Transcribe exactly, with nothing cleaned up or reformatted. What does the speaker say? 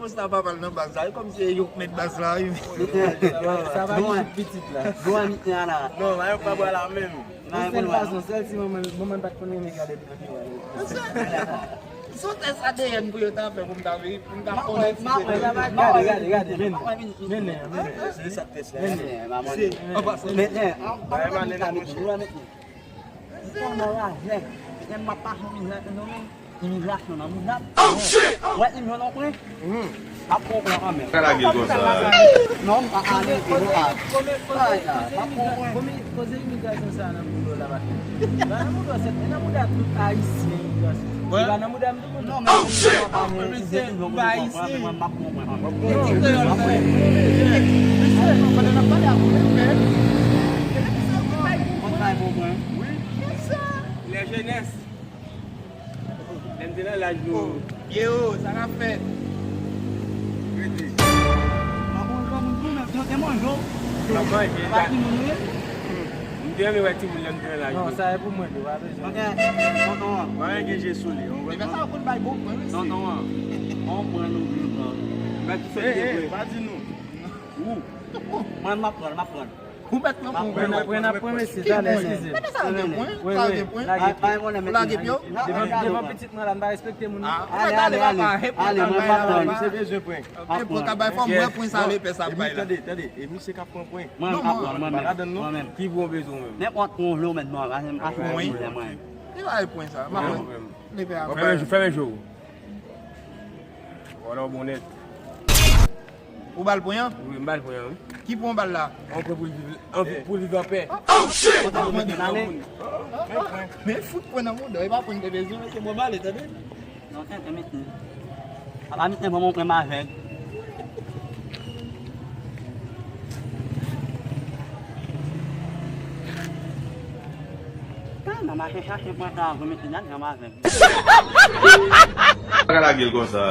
Sa pa pral nan baz la, e kòmsi se yo k mèt baz la, wi. Sa va, sa va, nou, li pitit la. Nou an miten a la. Non, yo pa pral la menm. Yon sèl fason, sèl si manman, manman pa t konn renmen gade. Son tès A D N pou yo ta fè pou m ta vini, pou m ta konnen si se vre. Gade, gade, gade, mennen, mennen, mennen. Se sa k tès la. Mennen, mennen. Tèlman raje, m ap pa janm vin nan men imigrasyon nan mouda. Wè, li jwenn yon pwen. M ap pran pwen kanmenm. Sa lage l konsa. Non, m pa ale, m pa. Ay, la, m ap pran pwen. Koze imigrasyon sa nan mouda la, pa. Pa nan mouda, se nan mouda tout ayisyen imigrasyon. Se pa nan mouda m tou. Non, men misye pa ayisyen, misye pa ayisyen. Mwen, m ap pran pwen kanmenm. Ti kreyòl, frè. Misye, pandan n ap pale ak ou, men, men. Mwen bay pou mwen. Wi. Kisa? Lè jenès. Lè m te nan laj nou. Yo, sa k ap fèt? Rete. Mwen bon jan moun tou, men yo te manje w. M ap manje, pa timoun ou ye? M te renmen wè timoun lè m te nan laj nou. Non, sa e pou mwen tou, pa bezwen. Ok, tonton an. Mwen gen je sou li. Epi sa yo konn bay bon pwen, wi. Tonton an. Bon pwen nou vin pran. Mèt tou sot gen pwen. Pa di nou. Ou. Mwen, m ap pran, m ap pran. Ou mèt pran pwen. Pran, pran, pran, mesye, talè, eskize. Mèt sa gen pwen, sa gen pwen. Lage pye w. Lage pye w. Devan, devan pitit mwen la, m pa respekte moun. Ah, ou mèt ale, ale, ale, mwen pa tann. Se bezwen pwen. Pwen ka bay fò m wè pwen sa lepè sa bay la. Tande, tande, e misye k ap pran pwen. Mwen, m ap pran, mwen menm. Pa ladann non. Ki pwen w bezwen ou menm? Nenpòt pwen w vle ou mèt ban mwen, mwen. Li pa pwen sa, m ap pran. Lepè a. Fèmen je w. Wala w bon nèt. Ou ba l pwen an? Wi, m ba l pwen an, wi. Ki pwen w ba l la? Yon pwen pou l viv, pou l viv anpè. Oh, shit! Men fout pwen nan mouda w, e pa pwen te bezwen, se bon bale, tande? Non, tenten, mete. Apa mete ban m yon pwen m avèg. Nan mache chache pwen sa, pou mete nan janm avèg. Pa ka lage l konsa.